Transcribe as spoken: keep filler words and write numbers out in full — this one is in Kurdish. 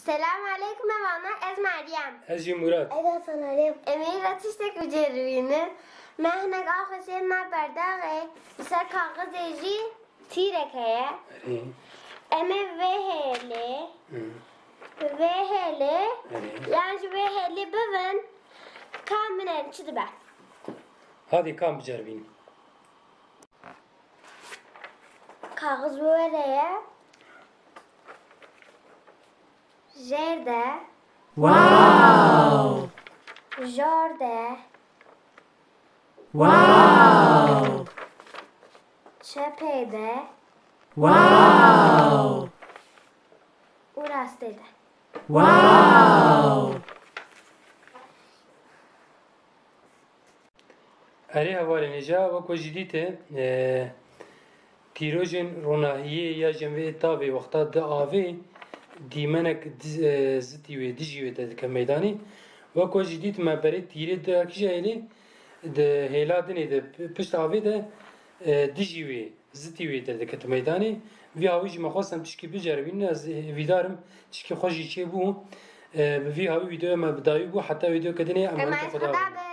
Selam aleykum evana, ez Meryem. Ez jî Murat. Ez Hasan Alem. Em ê re tiştek biceribînin. Me hinek axê sê me berdağê, ser kaxizê jî tîrek heye. Erê. Em ê vê hêlê, Hı. vê hêlê, Erê. yan jî vê hêlê bibin, ka bibînin çi dibe. Hadî ka em biceribînin. Kaxiz were ye. Jêr de. Wow! Jor de. Wow! Çepê de. Wow! Û rastê de. Wow! Erê hevalên hêja, wek we jî dîte, e, tîrojên ronahiyê ya jî em vê tavê wexta di avê dîmenek di-, e, zitî wê, dijî wê derdike meydanê. Wek we jî dît me berê tîrê di kîja hêlê, di hêla dinê de, p-, pişt avê de, e, dijî wê, zitî wê derdikete meydanê. Vî hawî jî me xwest em tişkî biceribînin, ez hêvîdar im tişkî xweş jî çêbû. E, bi vî hawî vîdeoya me bi dawî bû, heta vîdeoke dinê em Em ewleke ez xwe xwe da dabin.